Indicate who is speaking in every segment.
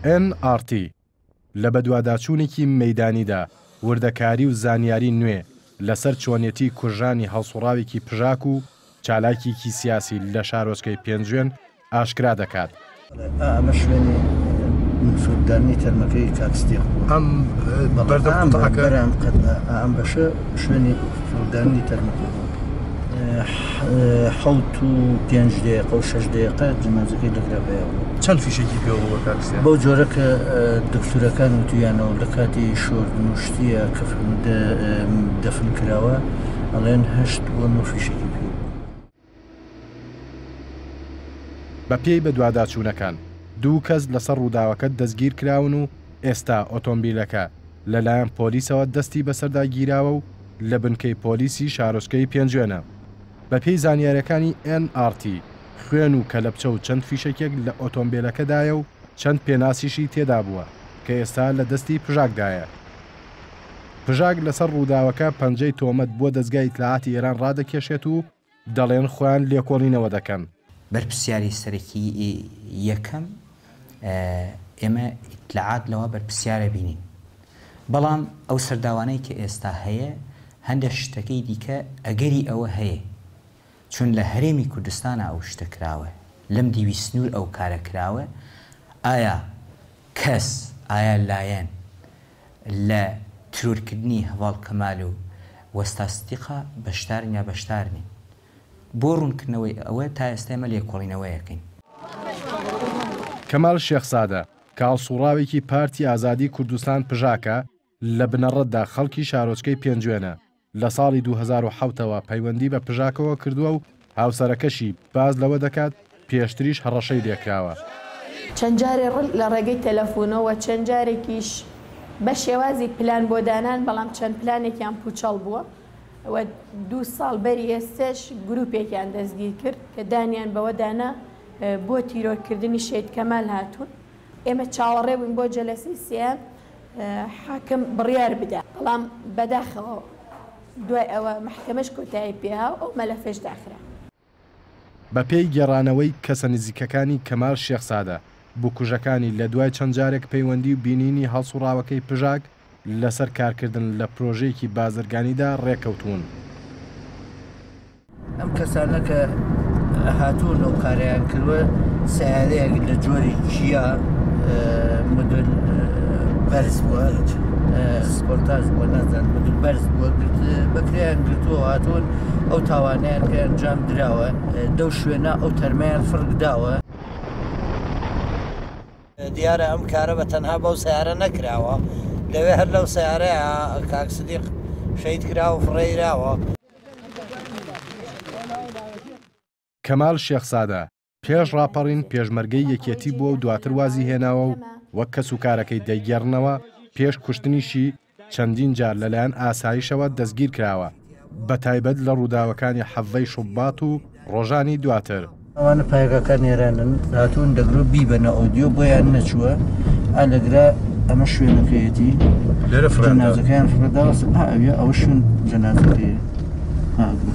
Speaker 1: ئێن ئاڕ تی، لە بەدواداچوونێکی مەیدانیدا وردەکاری و زانیاری نوێ لەسەر چۆنیەتی کوژرانی هەڵسوڕاوێکی پژاک و چالاکێکی سیاسی لە شارۆچکەی پێنجوێن ئاشکرا دەکات.
Speaker 2: ئا ئەمە شوێنی فڕدانی تەرمەکەی کاک سدیق بووە.
Speaker 3: ئەم بەردە قوتعەکە؟
Speaker 2: بەڵێ ئەم قەتعە، ئا ئەم بەشە شوێنی فڕدانی تەرمەکەی بووە. 7 و 5 دەیقە و 6 دەیقە جەنازەکەی لەگرا پەیا بووە.
Speaker 3: چەند فیشەکی پێوە بووە کاک سدیق؟
Speaker 2: بەو جۆرە کە دکتورەکان وتویانەوە لە کاتی شۆردن و شتیە کە دەفن کراوە ئەڵێن 8 بۆ 9 فیشەکی پێ بووە.
Speaker 1: بەپێی بەدواداچوونەکان، دوو کەس لەسەر ڕووداوەکە دەستگیرکراون و ئێستا ئۆتۆمبیلەکە لەلایەن پۆلیسەوە دەستی بەسەردا گیراوە و لە بنکەی پۆلیسی شارۆچکەی پێنجوێنە. بەپێی زانیارییەکانی ئێن ئاڕ تی، خوێن و کەلەپچە و چەند فیشەکێک لە ئۆتۆمبیلەکەدایە و چەند پێناسیشی تێدابووە کە ئێستا لە دەستی پژاکدایە. پژاک لەسەر ڕووداوەکە پەنجەی تۆمەت بۆ دەزگای ئیتلاعاتی ئێران ڕادەکێشێت و دەڵێن خۆیان لێکۆڵینەوە دەکەن.
Speaker 4: بەرپرسیاری سەرەکی یەکەم ئێمە ئیتلاعات لەوە بەرپرسیارە بینین بەڵام ئەو سەرداوانەی کە ئێستا هەیە هەندێک شتەکەی دیکە ئەگەری ئەوە هەیە چون لە هەرێمی کوردستانا ئەو شتە کراوە لەم دیوی سنوور ئەو کارە کراوە ئایا کەس ئایا لایەن لە ترۆرکردنی هەڤاڵ کەمال و وەستا سدیقا بەشدارن یا بەشدار نین؟ بۆ ڕوونکردنەوەی ئەوە تا ئێستا ئێمە لێکۆڵینەوەیەکەین.
Speaker 1: کەمال شێخزادە، کە هەڵسوڕاوێکی پارتی ئازادی کوردستان پژاکە، لە بنەڕەتدا خەڵکی شارۆچکەی پێنجوێنە، لە ساڵی 2007 ەوە پەیوەندی بە پژاکەوە کردووە و هاوسەرەکەشی باس لەوە دەکات پێشتریش هەڕەشەی لێکراوە.
Speaker 5: چەند جارێ لە ڕێگەی تەلەفونەوە چەند جارێکیش بە شێوازی پلان بۆ دانان، بەڵام چەند پلانێکیان پوچەڵ بووە و دوو ساڵ بەری ئێستەش گروپێکیان دەستگیر کرد کە دانیان بەوە دانا بۆ تیرۆرکردنی شەهید کەمال هاتوون. ئێمە چاوەڕێ بووین بۆ جەلەسەی سێیەم حاکم بڕیار بدا، بەڵام بەداخەوە دوای ئەوە مەحکەمەش کۆتایی پێها و ئەو مەلەفەش داخرا.
Speaker 1: بەپێی گێڕانەوەی کەسە نزیکەکانی کەمال شێخزادە، بکوژەکانی لە دوای چەند جارێک پەیوەندی و بینینی هەڵسوڕاوەکەی پژاک لەسەر کارکردن لە پرۆژەیەکی بازرگانیدا رێککەوتوون.
Speaker 2: ئەم کەسانە کە هاتوون ئەو کارەیان کردووە سیارەیەک لە جۆری کیا مدل بەرز بووە سپۆرتاژ بووە نازان مدل بەرز بووە بەکریان گرتووە هاتوون ئەو تاوانیان پێ ئەنجام دراوە دەو شوێنە ئەو تەرمەیان فڕک داوە.
Speaker 6: دیارە ئەم کارە بە تەنها بەو سەیارە نەکراوە لەوێ هەر لەو سەیارەیە کاک سدیق شەهید کراوە و فڕێیراوە.
Speaker 1: کەمال شێخزادە، پێش ڕاپەڕین پێشمەرگەی یەکێتی بووە و دواتر وازی هێناوە و وەک کەسوکارەکەی دەیگێڕنەوە، پێش کوشتنیشی چەندین جار لەلایەن ئاسایشەوە دەستگیرکراوە، بەتایبەت لە ڕووداوەکانی حەڤەی شوبات و ڕۆژانی دواتر.
Speaker 2: ئەوانە پایگاکان ئێرانن هاتوون دەگرۆ بیبەنە ئەودیو بۆیان نەچووە ئا لەگرا ئەمە شوێنەکەیەتی
Speaker 3: لێرە فڕێیان داوە.
Speaker 2: جەنازەکەیان فڕێداوە ئا ئەویە ئەوە شوێن جەنازەکەیە ها ئەگرۆ.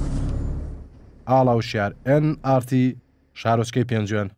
Speaker 1: ئاڵا وشیار، ئێن ئاڕ تی، شارۆچکەی پێنجوێن.